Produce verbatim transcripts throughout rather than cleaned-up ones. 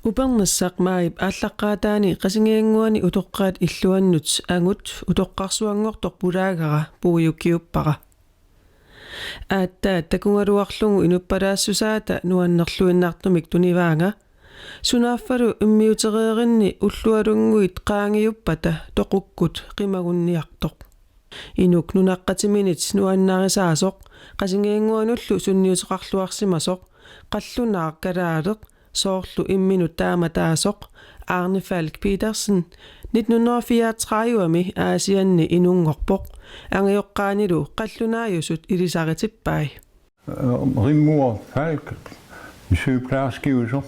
Upernassaq maajip aallaqqaataani Qasigiannguani utoqqaat illuannut angut utoqqarsuanngortoq pulaagara puiukiuppara. Aatsaat takugaluarlugu inuppalaassusaata nuannerluinnartumik tunivaanga, sunaaffalu immiutereerinni ullualunnguit qaangiuppata toqukkut qimagunniartoq. Inuk nunaqqatiminit nuannarisaasoq, Qasigiannguanullu sunniuteqarluarsimasoq, qallunaaq kalaaleq, soorlu imminut taamataasoq, Arne Falk Petersen, nitten hundrede og fireogtredive-mi Aasianni inunngorpoq, angajoqqaanilu qallunaajusut ilisaritippai. Rigmor Falk, sygeplejerskiusoq,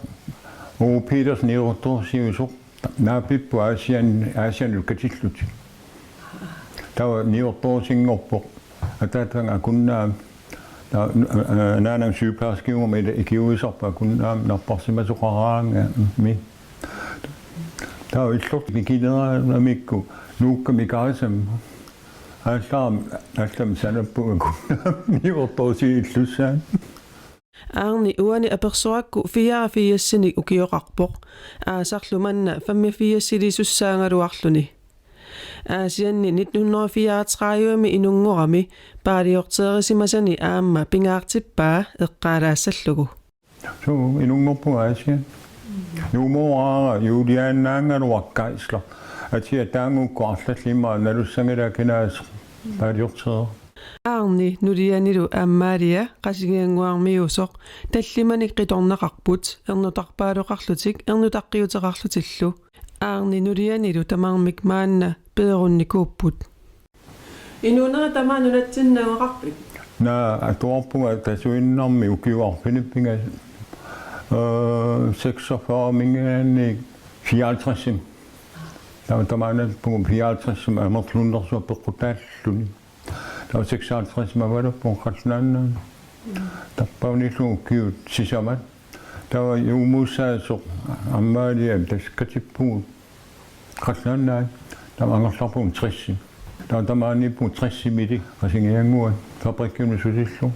Ove Petersen, niuertoorsiusoq, naapipput Aasian, Aasiannut katillutik. Taava niuertoorsinngorpoq, ataataga Akunnaami. Taava, eh, anaanama sygeplejerskiugama ila ikiuisarput Akunnaami napparsimasoqaraangami. Taava illortut ikileraangamikku Nuukkami Kaasammu. Aallaami, aallaami sanappunga Akunnaami niuertoorsiillussaani. Arne uani apersorakku fireogfirsinik ukioqarpoq, aasarlu manna femogfirsilissussaagaluarluni. Aasianni nitten hundrede og fireogtredive-mi inunngorami paaliorteerisimasani aamma pingaartippaa eqqaalaassallugu. Suu, inunngorpunga Aasianni. Juumooraara Juliannaanngaluaq Geisler. Atia taangukkut arlallit immaqa nalussanngilaat kinaasut paaliortereerput. Arne nulianilu Amalia Qasigiannguarmiuusoq tallimanik qitornaqarput ernutarpaaloqarlutik ernutaqqiuteqarlutillu. Arne nulianilu tamarmik maanna peerunnikuupput. Inuunera tamaat nunatsinni najugaqarpit? Naa, atuarpunga tasuinnarmi ukiut arfinnippinga, eh, seksogfyrre-minngaanniit fireoghalvtreds. Taava tamaannarpunga fireoghalvtreds amerlunnersuaq peqqutaalluni. Taava seksoghalvtreds-imi avalappunga qallunaannaani. Tappavunillu ukiut sisamat. Taava juumuussaasoq Amalia tassa katippugut qallunaannaani. Taava angerlarpugut tres. Taava tamaaniippugut tres-imili Qasigiannguani fabrikkinut sulillugu.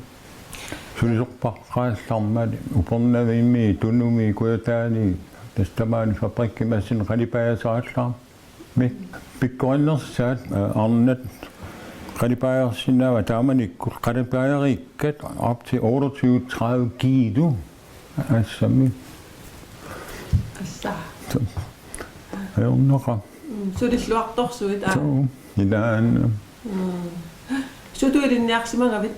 Sulisoqaqqaallarmat Upernavimmi, Tunumi, Kujataani, tassa tamaani fabrikkimi assinni qalipaajasaarallarami. Pikkorinnersaat, eh, arnat qalipaajarsinnaavat taamanikkut qalipaajariikkat op til otteogtyve tredive kilo. Assami. Assa. Ajornaqa. Mm, sulilluartorsuit, aa. Suu, ilaanni. Mm. Sutut ilinniarsimagavit?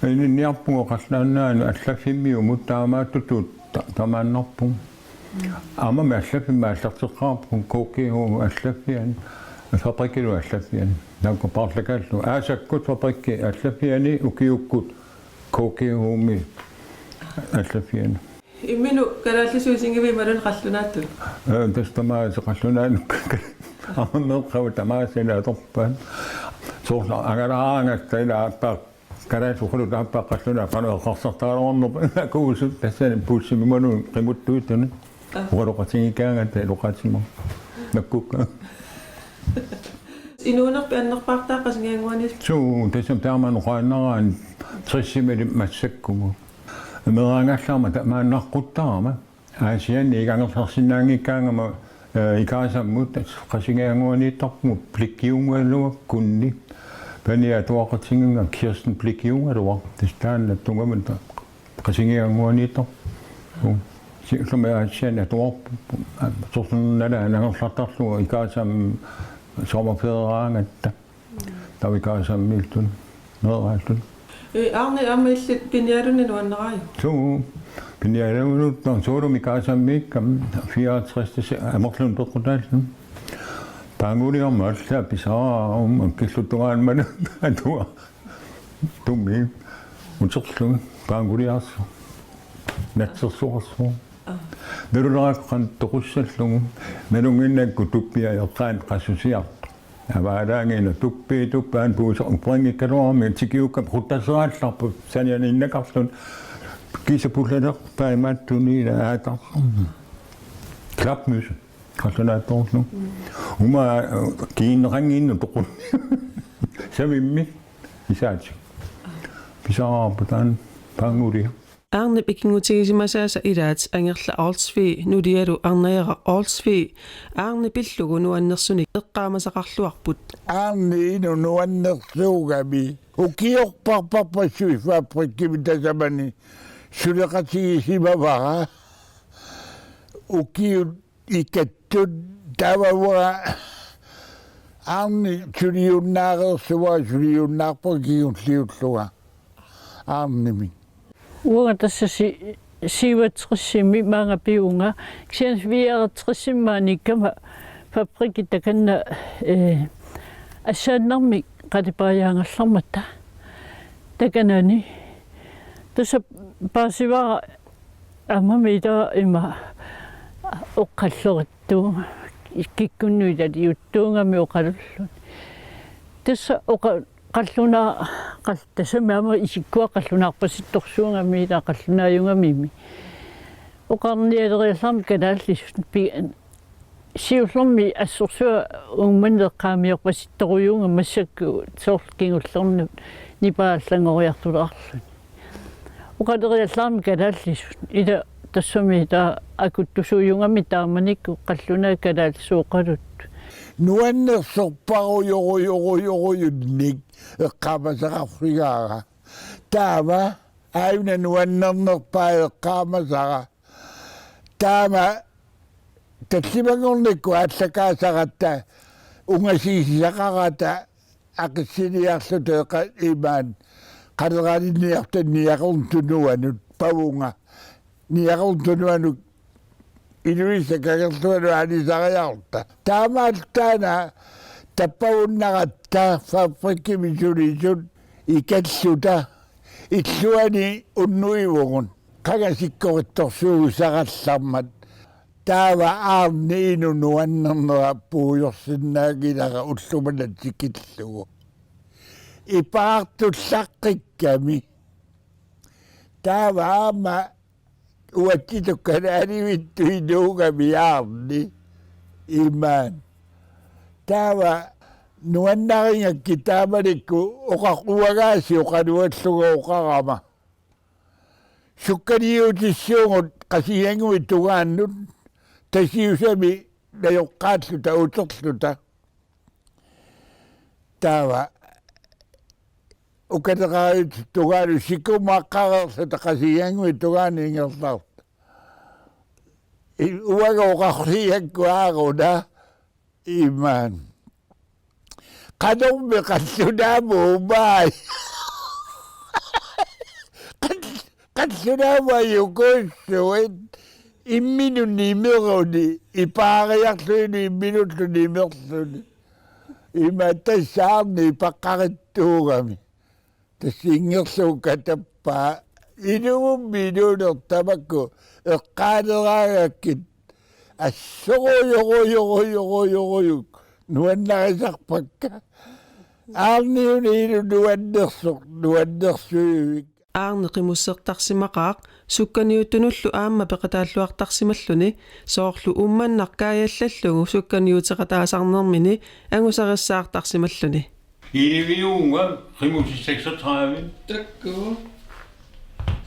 Ilinniarpunga qallunaannaani allaffimmiumut taamaattutut ta-, tamaannarpunga. Aammami allaffimmi aallarteqqaarpunga K G H allaffiani, fabrikkilu allaffiani. Taakku paarlakaallu aasakkut fabrikki allaffiani ukiukkut K G H-mi allaffiani. Imminut kalaallisut isigiviuk imaluunniit qallunaatut? Ee, tassa tamaasa qallunaanut. Aamma meeqqagut tamaasa ilaa atorpaat. Soorlu angalaaraangatta ilaa aappaa kalaallisut oqaluttuappaa qallunaat qanoq eqqarsartaraluarnerput akuusut tassani puussimi imaluunniit qimuttuutuni. Aa. Oqaloqatigiikkaangatta iloqaatima. Nakkukka. Inuunerpit annerpaartaa Qasigiannguani? Suu, tassami taama oqaannaraanni tres-imili massakkumut. Meeraagallaarama tamaannaqquttarama. Aasianni ikangerlarsinnaanngikkaangama, eh, Ikaasammut Qasigiannguaniittarpugut Blichiugaluakkunni. Paniat atuaqatigiinga Kirsten Blichiugaluaq. Tassa taanna tungaanut Qasigiannguaniittarpugut. Siullermik Aasianni atuarpugut. Soorlu nalaani angerlartarlugu Ikaasammi sommerferieraangatta. Taava Ikaasammiilluni, meeraalluni. Ee, Arne, aamma illit piniarlunnik nuannaraajuk? Suu, piniarlunnik, no, soorlumi Ikaasammiikkama fireoghalvtreds amerluni peqqutaalluni. Paanguliarama allaat pisaraarama killuttugaanmana atua. Tumi. Uterlugu. Paanguliarsuaq. Natsersuarsuaq. Aa. Naluleraakkan toqussallugu. Nalunnginnakku tuppiaq eqqaani qassusiartoq. Avaalaangiina tuppiit tuppaat puusa uperinngikkaluarami tikiukkap quttasseraallarput sanianiinnakarluni. Kiisa pullalerpaa imaattuunniit aatarluni. Klapmøsse. Qallunaattoorlugu. Uma, eh, kiinneqannginnut toqunni. Savimmi isaatigut. Pisaraarput taanna paanguliaq. Aarnip ikinngutigisimasaasa ilaat Angerla Olsvig nulialu Arnajaraq Olsvig Aarni pillugu nuannersunik eqqaamasaqarluarput. Aarni inuk nuannersuugami ukiorparparpassuit fabrikkimi tasamani suleqatigisimavara. Ukiut ikattut taava uanga Aarni suliunnaareersua suliunnaarpunga kingulliullunga Aarnimik. Uanga tassa si-, syvogtresimi maanga pivunga, kisianni fireogtresimi maaniikkama fabrikkip takanna, eh, assaannarmik qalipaajaanngallarmata takanani. Tassa paasivara aamma ila ima oqallorittu kikkunnut ilaliuttuugami oqalulluni. Tassa oqa-, qallunaa-, qal-, tassami aamma isikkua qallunaarpasittorsuugamik ila qallunaajugamimi. Oqarnialeriallarami kalaallisut pi-, siullermik assorsuaq Uummannap eqqaamiorpasittorujuugami massakkut soorlu kingullermik nipaa allanngoriartulaarluni. Oqaleriallarami kalaallisut ila tassami ila akuttusuujugamik taamanikkut qallunaat kalaallisut oqaluttut. Nuannersorparujorujorujorujunnik eqqaamasaqarfigaara. Taava aajuna nuannernerpaaq eqqaamasara. Taama tallimanngornikkut aallakaasaratta ungasigisaqarata aqissiniarluta eqa-, imaat qaleraalinniarta Niaqornut Tunuanut pavunga. Niaqornut Tunuanut Ilulissat kangerluanut aalisariarutta. Taamaallu taanna tappavunnaratta fabrikkimi sulisut ikalluta illuani unnuivugut qanga sikkorittorsuugisarallarmat. Taava Aarni inuk nuannernera puigorsinnaanngilara ullumimut tikillugu. Ipaartullaqqikkami. Taava aamma uatsitut kalaalivittut inuugami Aarni imaat. Taava nuannarigakkit taamanikkut oqa-, uangaasiit oqaluallunga oqarama. Sukkaniutissuugut Qasigiannguit tungaannut Tasiusami najoqqaalluta uterluta. Taava ukateqarit tungaanut sikumaqqareerluta Qasigiannguit tungaanut ingerlaarluta. I-, uanga oqarfigakkit aaruna imaat. Qanormi qallunaamut umaai. Qall-, qallunaamut ajukuussuit. Imminut nimeruni, ipaariarluni imminullu nimerluni. Ima tassa Aarni ipaqqarittuugami. Tassa ingerlugu katappaa. Ilumut inuuneq tamakku eqqaaleraangakkit. Assorujorujorujorujorujorujussuaq. Nuannarisarpakka. Aarniuna inuk nuannersoq, nuannersuivik. Aarni qimussertarsimaqaaq sukkaniuttunullu aamma peqataalluartarsimalluni soorlu Uummannaq kaajallallugu sukkaniuteqataasarnermini angusarissaartarsimalluni. Iliviuunga qimussit seksogtredive. Takku.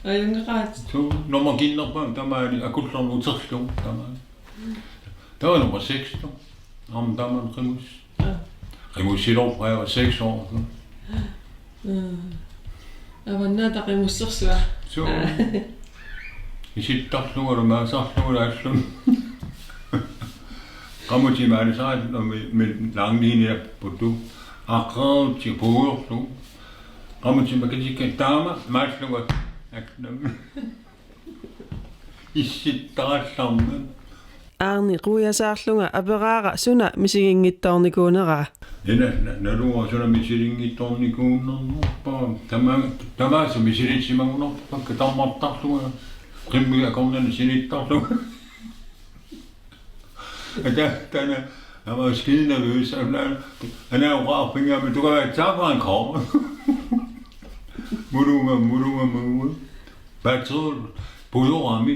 Ajunngaqaat. Suu, nummer kinnerpaamik tamaani akullermik uterlugu tamaani. Taava nummer seksten. Aamma tamaani qimus. Aa. Qimussilorpara seks år. Mm. Avannaata qimussersua. Suu. Isittarlungalu maasarlungalu allun. Qamutima anisaat mi, mi langniiniapputtu. Aqeruuti puuerlu. Qamutima katikka taama maallunga. Allun. Issittarallarmat. Aarni quiasaarlunga aperaara suna misiginngitsoornikuunera. Ina, na-, naluara suna misiginngitsoornikuunnerpa. Tama-, tamaasa misilitsimagunarpakka tammartarlunga. Qimmit akornanni sinittarlunga. Ata, tana, ama skinna luis, ana, ana oqarfigaami tukavaatsaavaanko. Mulunga, mulunga, mulunga. Patrul, pujorami,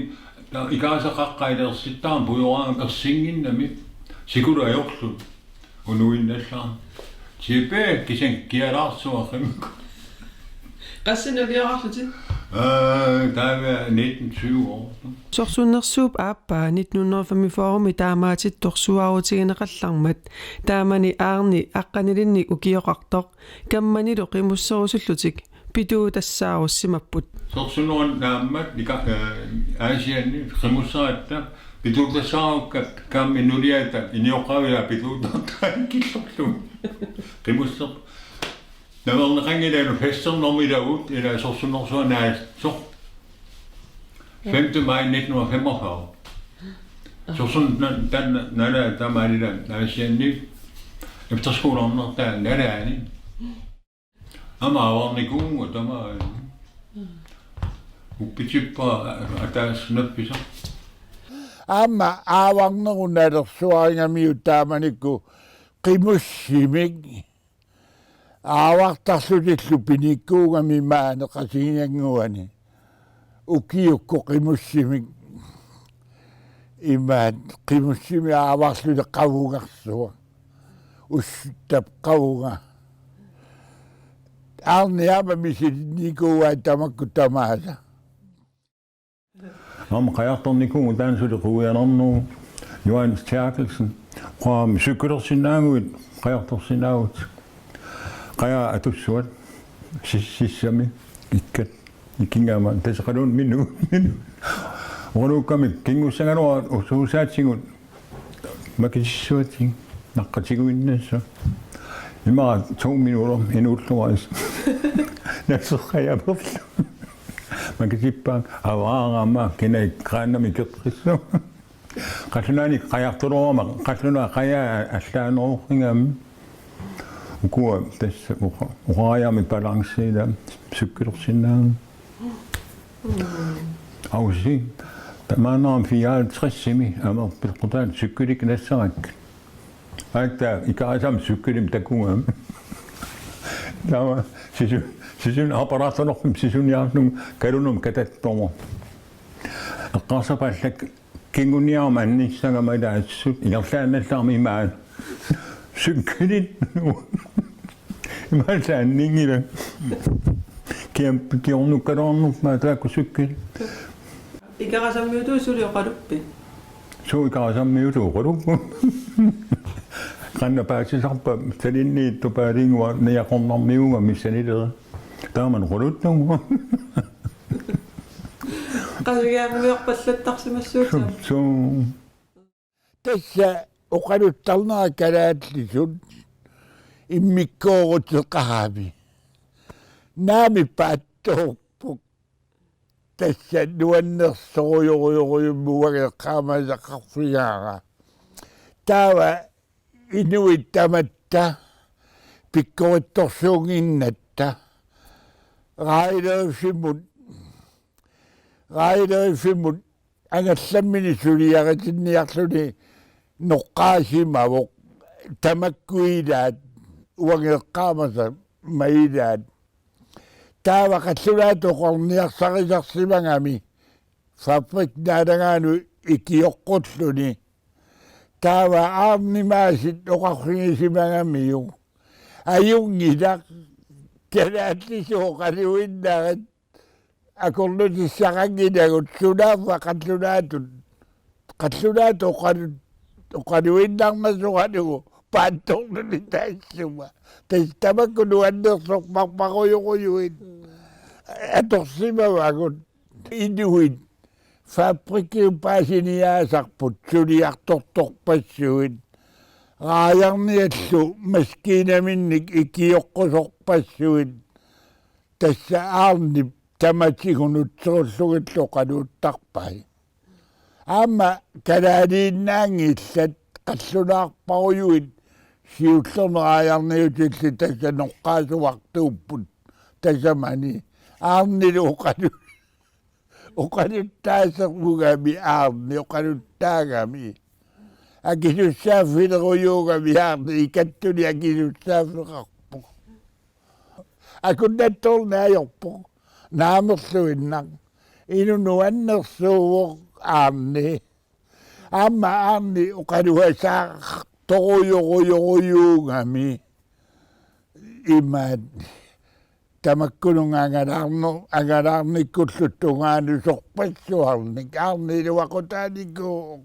ta-, ikaasa qaqqailersittarami pujorami ersinnginnami, sikulu ajorlugu, unuinnallarami. Tipe, kisianni kialaarsuaqimik. Qassinik ukiorarlutit? Øh, der er jeg nitten tyve år. Sorsunnersuup aappaa nitten hundrede femogfyrre-mi taamaatittorsuarutigineqallarmat taamani Aarni aqqanilinnik ukioqartoq kammanilu qimusserusullutik pituutassaarussimappoq. Sorsunnerup naammat ika-, øh, Aasianni qimusseratta pituutassaarukkat kammit nuliata inioqqaviaa pituutartaa killorlu. Qimusser- Naverneqanngilaq festernermilagut ila sorsunnersuaq naassoq. Femte maj nitten hundrede femogfyrre. Sorsunnerup taanna nalaani taamaalilaa Aasianni efterskoleernertaa nalaani. Aamma aavarnikuuvunga taamaalilaa. Uppitippara ataaseq naffisoq. Aamma aavarnerup nalersuarigamiuk taamanikkut qimussimik aavartarlutillu pinikuugamik maani Qasigiannguani. Ukiukkut qimussimik imaat qimussimik aavarlutik qavungarsuaq. Ussutap qavunga. Aarni aamma misilinikuuai tamakku tamaasa. Aamma qajartornikuuvugut taanna suli quianarneruvoq. Johannes Terkelsen. Qaam cykelersinnaaguit qajartorsinnaavugut. Qajaq atussuat. Sis-, sissami. Ikkat. Ikinngama. Taseqaluun minu. Minu. Oqaluukkamik kingussagaluaq usuusaatigut. Makisissuatik naqqatiguinnassaaq. Immaqa to minutter inuullunga. Nasseqqajaperlu. Makisippaanga avaarama kinaik qaannamik keqqissu. Qallunaanik qajartorama, qallunaat qajaa allaaneruqigami. Ukua tassa uqa-, uqariarmi balanceerami cykelersinnaavugut. Ausi, tamaannarami fireoghalvtredsimi amerpilqutaat cykelikka nassarakku. Aatsaat ikarisamik cykelimik takugami. Taava sisu-, sisuni aparaatalerpim sisuniarlunga kalunum katattomo. Eqqarsapallak kinguniarama annissagama ilaassut ingerlaannallarami imaat. Cykelit. Imaat saanninngila. Kiampi kiornukkaluarnerpaat taakku cykelit. Ikarisammiutut suli oqaluppit? Suu, ikarisammiutut oqalupput. Qanoq paasisarpa salinniittoq paalinnguaq niaqornarmiuugami sanilera. Taamani oqaluttugu. Qasugiarmiorpallattarsimassuutit. Suu. Tassa oqaluttarnera kalaallisut immikkooruteqarami. Naami paatsoorput. Tassa nuannersorujorujorujussuuvoq eqqaamasaqarfigaara. Taava inuit tamatta pikkorittorsuunnginnatta Raileriffimut, Raileriffimut angallamminik suliaritinniarluni noqqaasimavoq tamakku ilaat uanga eqqaamasama ilaat. Taava qallunaatut oqarniarsarisarsimagami Fabrik naalagaanut ikioqqulluni. Taava Aarni Maasip oqarfigisimagamiuk: Ajunngilaq, kalaallisut oqaluinnarit akornutissaqanngilagut, sunaaffa qallunaatut, qallunaatut oqalu-, oqaluinnarnasoralugu paatsoorluni taassuma. Tassa tamakku nuannersorparparujorujuit atorsimavagut. Inuit fabrikkiup paasiniaasarput suliartortorpassuit. Raajarniallu maskiinaminnik ikioqqusorpassuit. Tassa Aarnip tamatigut nutserullugillu oqaluuttarpai. Aamma kalaaliinnaanngillat qallunaarparujuit siullermik raajarniutillit tassa noqqaasuartuupput tasamani. Aarnilu oqalu-, oqaluttaaserugami Aarni oqaluttaagami. Akisussaaffilerujuugami Aarni ikattuni akisussaaffeqarpoq. Akunnattoorneq ajorpoq. Naamerluinnaq. Inuk nuannersuuvoq Aarni. Aamma Aarni oqaluasaartorujorujorujuugami. Imaat. Tamakkununnga angalaarner-, angalaarnikkullu tungaanut sorpassuarnik aarniluaqutaanikuuvoq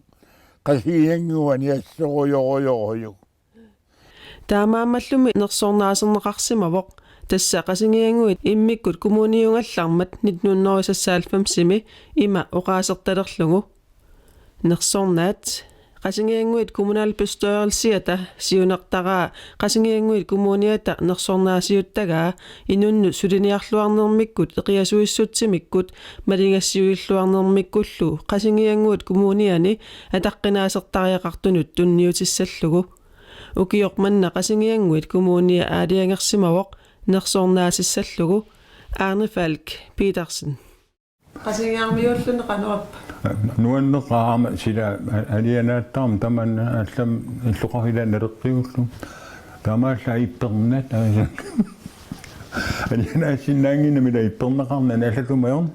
Qasigiannguani assorujorujorujuk. Taamaammallu nersornaaserneqarsimavoq, tassa Qasigiannguit immikkut kommuniugallarmat nitten hundrede og seksoghalvfems-imi ima oqaasertalerlugu. Nersornaat Qasigiannguit kommunalbestyrelsiata siunertaraa Qasigiannguit Kommuniata nersornaasiuttagaa inunnut suliniarluarnermikkut eqiasuissutsimikkut maligassiuilluarnermikkullu Qasigiannguit Kommuniani ataqqinaasertariaqartunut tunniutissallugu. Ukioq manna Qasigiannguit Kommunia aalajangersimavoq nersornaasissallugu. Arne Falk Petersen. Qasigiarmiuulluni qanoq ippa? Nuanneqaaq aamma sila alianaattarmat tamanna allamik illoqarfik ila naleqqiullugu. Taamaallaat ippernat. Alianaassinnaannginnami ila ippernaqarnani allatut ajornaq.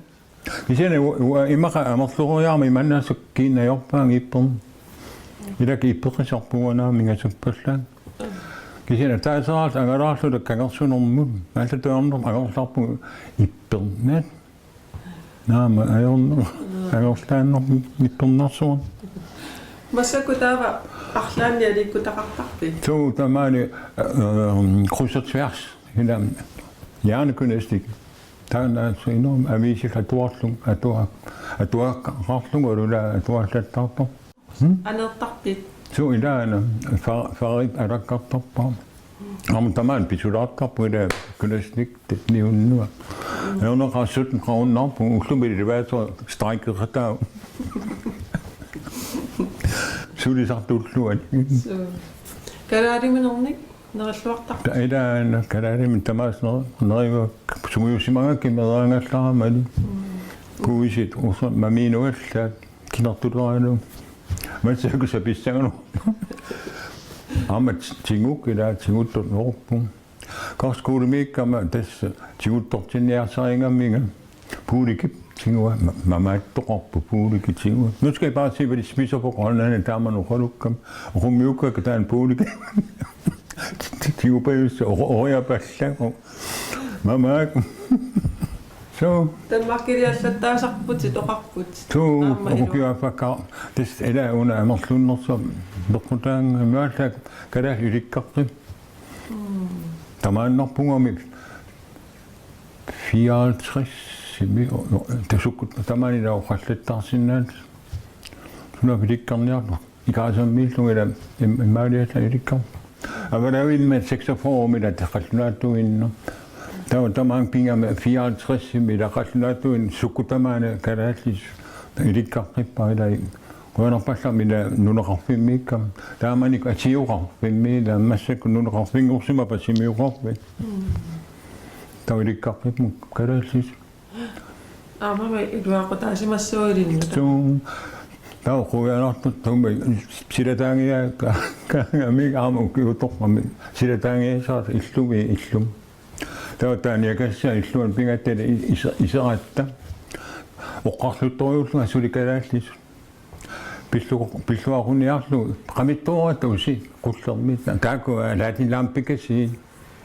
Kisianni u-, u-, immaqa amerloriarama imannaassuseq kiinnajorpaanga ippernaq. Ilakka ippeqisarpugut naamik ingasappallaaq. Kisianni taaseraat angalaarluta kangersunermut. Allatut ajornarpoq angerlarpugut ippernat. Naamik, ajornaq. Angerlaannaq ippernarsuaq. Massakkut taava arlaannik aliikkutaqartarpit? Suu, tamaani, øh, kryds og tværs. Ila hjernegymnastik. Taanna suu inu aviisillu atuarlugu, atua-, atuaqqaarlugu ulua atuallattarpoq. Hmm? Aneertarpit? Suu, ilaana fa-, farit alakkartarpara. Aamma tamaani pisulaartarpoq ila gymnastik niunnua. Ajornaqaaq sytten kronerput ullumi ilivaatsoq strejkeqataa. Sulisartulluani. Suu. Kalaaliminernik nerilluartarpit? Ta-, ilaana kalaalimineq tamaasa ner-, neriva sungiusimagakkit meeraangallaramali. Mm. Kuisit usa mamiinuallaat. Kinertuleralu. Massakkut sapissagaluarpoq. Aamma ti-, tiguk ila tiguttorneqarpoq. Karskaalimiikkama tassa tiguttortinniarsarigammiga. Puulikip tigua ma-, mamaattoqarpoq puulikip tigua. Nu skal I bare se, hvad de spiser på Grønland, taama oqalukkama. Oqummiukkakka taanna puulikip. Ti-, ti-, tigupajussaaq oqo-, oqoriapallaaq. Mamaak. Suu. Danmarkiliallattaasarputit oqarputit. Suu, aamma ilu-, ukiuaffakka. Tassa ila una amerlunnersoq peqqutaanga imaallaat kalaallit ilikkartut. Mm. Tamaannarpunga fireoghalvtreds-imi, o-, o-, tasukkut tamaani ila oqallattaarsinnaat. Suna ilikkarniartoq. Ikaasammiillunga ila im-, imaaliallaat ilikkar-. Avalavimmik seksogfyrre-mi ila qallunaatuinnaq. Taava tamaanga pigami fireoghalvtreds-imi ila qallunaatuinnaq sukkut tamaani kalaallit ilikkartippaat ila qujanarpallammi ila nunaqarfimmiikkama. Taamanikkut atsioqarfimmi ila massakkut nunaqarfinngorsimappat simioqarfik. Mm. Taava ilikkartipput kalaallit. Aamma iluaqutaasimassaaq ilinnut. Suu. Taava qujanartumik silataangiaa ka-, kaangami aamma ukiutoqqami. Silataangiasaat illumi illumi. Taava taaniakassaa illuani pigatta i-, is-, iseratta. Oqarluttorujuullunga suli kalaallisut. Pillu-, pilluaquniarlugu qamittooratta usi qullermit. Taakku laatinlampikasi.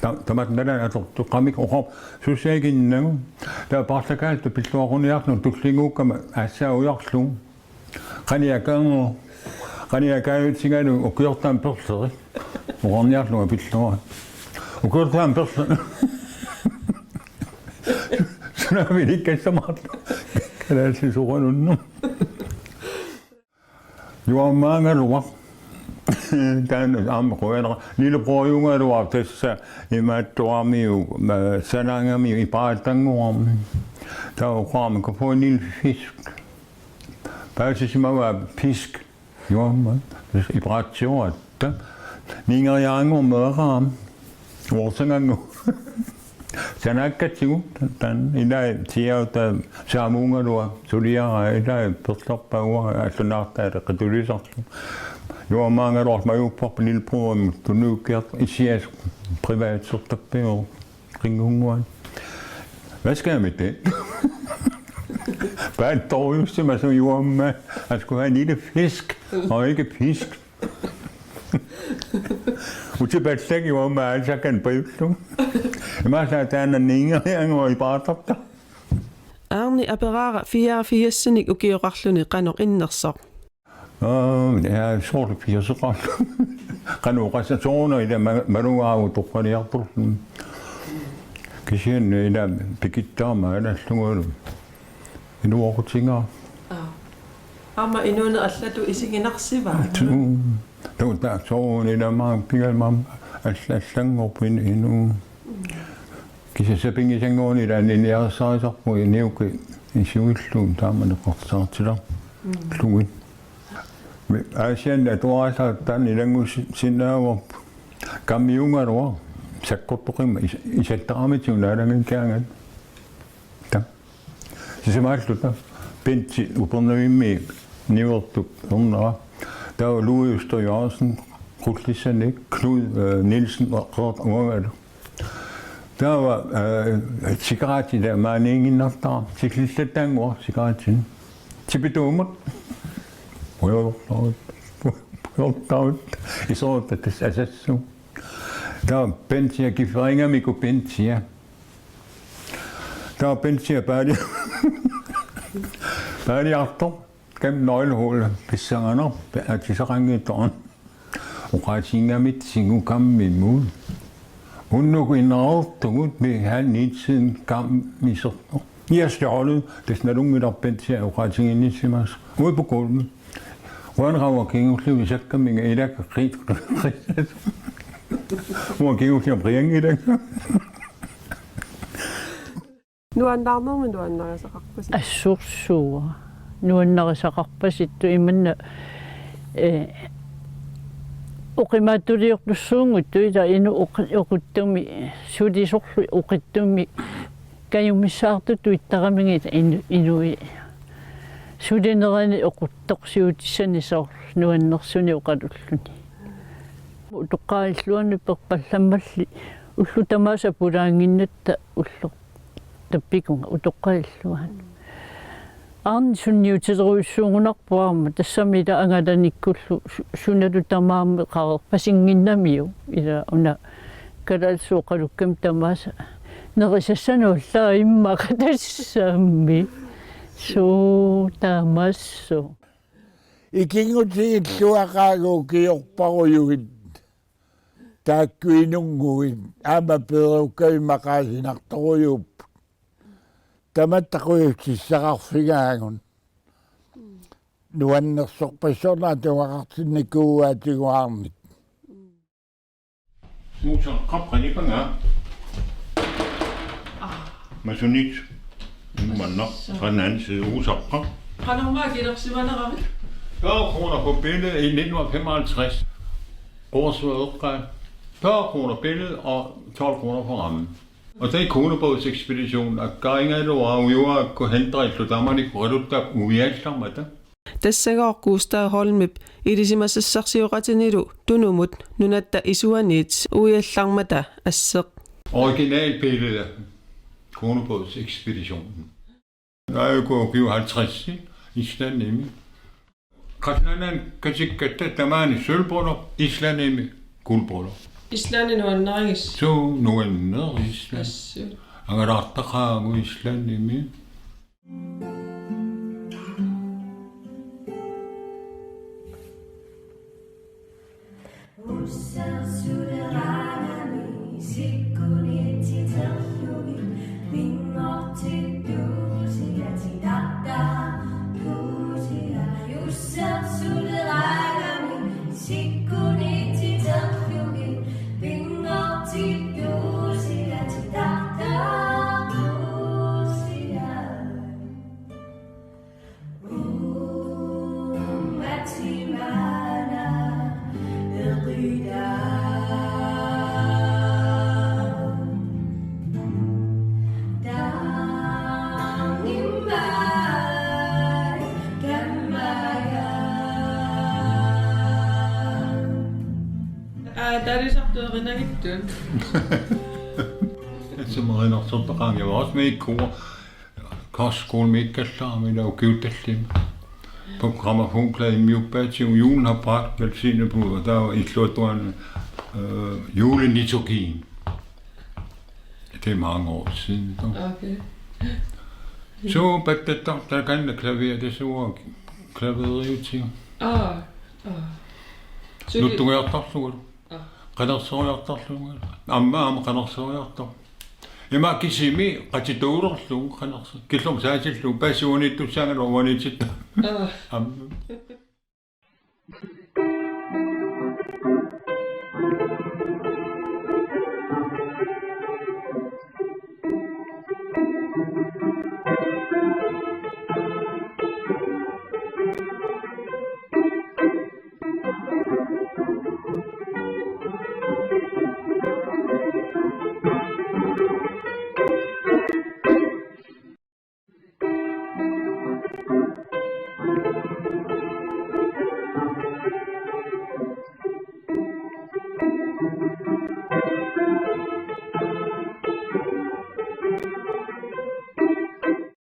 Ta-, tamat nalaani atortoq qamik oqarpoq susaginnagit. Taava paarlakaalluta pilluaquniarlugu tullinnguukkama aassaa ujarlugu. Qaniakanngu-, qaniakaajutigalugu ukiortaami perlerit. Oqarniarlunga pillora. Ukiortaami perlerit. Sunaaffa ilikkassaartoq. Kalaallisut oqalunnut. Juammaagaluaq. Taanna aamma qujanaq. Lillebroriugaluaq tassa imaattoqarmiuk, ma-, sanaagamiuk ipaatannguarmi. Taava oqarami: "Kan få en lille fisk?" Paasisimavaa: "Fisk." Juamma. Tassa ipaatsioratta. Ningeriaanngormat meeraqaami. Uorsangangu. Sanaakkatsigu taanna ilai tiauta saamuugaluaq suliaraa ilai perlerpaa uanga allunaartaale qitulisarlu. Juammaagaluaq majuupparput lillebrorimut tunuukkiartoq issias privatsertappiu qinngunnguani. Hvad skal jeg med den? Bare en dårlig som juamma. Han skulle have en lille fisk, og ikke pisk. Utipallak uanga aalisakkanik pajullugu. Imaassaaq taanna niingerianngua ipaartarta. Arne aperaara fireogfirsinik ukioqarluni qanoq innersoq. Aa, ja, soorlu firseqarluni. Qanoq oqassasooruna ila ma-, malugaarput toqqaliartorluni. Kisianni ila pikittaarmat aallallugulu. Iluaqutigaa. Aa. Aamma inuuneq allatut isiginarsivaat. Tuu. Tuu taava soorunami ila maanga pigalmam all-, allanngorput inu. Kisianni sapinngisannguaq ila aniniarissarisarpugut inuukkut isuillugu taama eqqarsaatilerlugit. Aasianni atuarissartaa taanna ilanngussinnaavarput. Kammiugaluaq sakkortoqimmat is-, isattaqarami tunaanangikkaangat. Ta. Sisamaalluta Benthe Upernavimmiit niuertup ernera. Taava Louis Øster Jørgensen Qullissanik, Knud, øh, Nielsen og Qeqertaq uangalu. Taava, øh, cigarettit maaniiginnartara, sillillattaannguaq cigarettinik. Tipituumut. Pujortaut. Pujortaut. Isorutta tassa asassuugut. Taava Benthe Kifferingamikku Benthe. Taava Benthe paali-, paaliartoq. Kam nøglehullet pissanganaq atisaqanngitsoq. Oqaatiginnginnamitsigut kammimut. Unnugu innereertugut, vi har hele tiden kammisertoq. Jeg har stjålet, tassa nalunngilarput Benthe oqaatiginnissimasoq. Ude på gulvet. Rønrauer kingulliu isakkaminga ilakka qit-, qit-, uanga kingulliup qianngilanga. Nuannaarnermi nuannarisaqarpasi? Assorsuaq. Nuannarisaqarpasittoq imanna, eh, oqimaatsuliortussuunngitsoq ila inuk oqi-, oqitsumik sulisorlu oqitsumik kajumissaartutut ittaramigit inu-, inuit sulinerani oqitsorsiutissanik soorlu nuannersunik oqalulluni. Utoqqaat illuanni perpallammalli ullut tamaasa pulaannginnatta ulloq tappikunga utoqqaat illuanni. Arne sunniutilerujussuugunarpoq aamma tassami ila angalanikkullu su-, sunalu tamaammat qaqerpasinnginnamiuk ila una kalaallisut oqalukkami tamaasa nerisassanut allaat immaqa tassami. Suu taamaassoq. Ikinngutigilluaqaagut ukiorparujuit. Taakku inunnguit aamma peerukkavit maqaasinartorujuupput. Tamatta qujassuseqarfigaagut. Nuannersorpassuarnik atugaqartinnikuugaatigaarnik. Uusaqqa qanipanga. Masunit. Immannaq. Qanansi uusaqqa. Qanormaa kilersimaneravit? Fyrre kroner på billedet i nitten hundrede og femoghalvtreds. Korsved Økgren. Fyrre kroner billedet og tolv kroner for rammen. Og så i Konebrevsekspeditionen, at Gainger Loa Ujua Kohendra Islutamanik Redutab Uviallamata. Tassagooq Gustav Holmip ilisimasassarsioqatinilu Tunumut nunatta isuaniit uiallarmata asseq. Originalbillede af Konebrevsekspeditionen. Aiko halvtreds Islandimi. Qatlanan katikkatta tamaani sølvbryllup, Islandimi guldbryllup. Islandi nuannarigis. Suu nuanneq Island. Assut. Angalaartaqaagut Islandimi. Aa, tarisartuerinagittuun. Atsumerinarsortaqaanga, jeg var også med i kor. Kostskole miikkallarami ila ukiutallimi. På grammofonplade i Mjukbati, julen har bragt velsignede bud, og der var i Klodruan, øh, juleliturgien. Det er mange år siden. Okay. Så, Bagdad, der kan klaver, det så klaveriuti. Ah, ah. Nuttungiartarlugu. Qanersoriartarlugu. Aamma, aamma qanersoriartar. Ima kisimi qatituulerlugu qanerso-. Killormut saatillugu paasiuaniittussaangalu uaniitsitta. Aamma.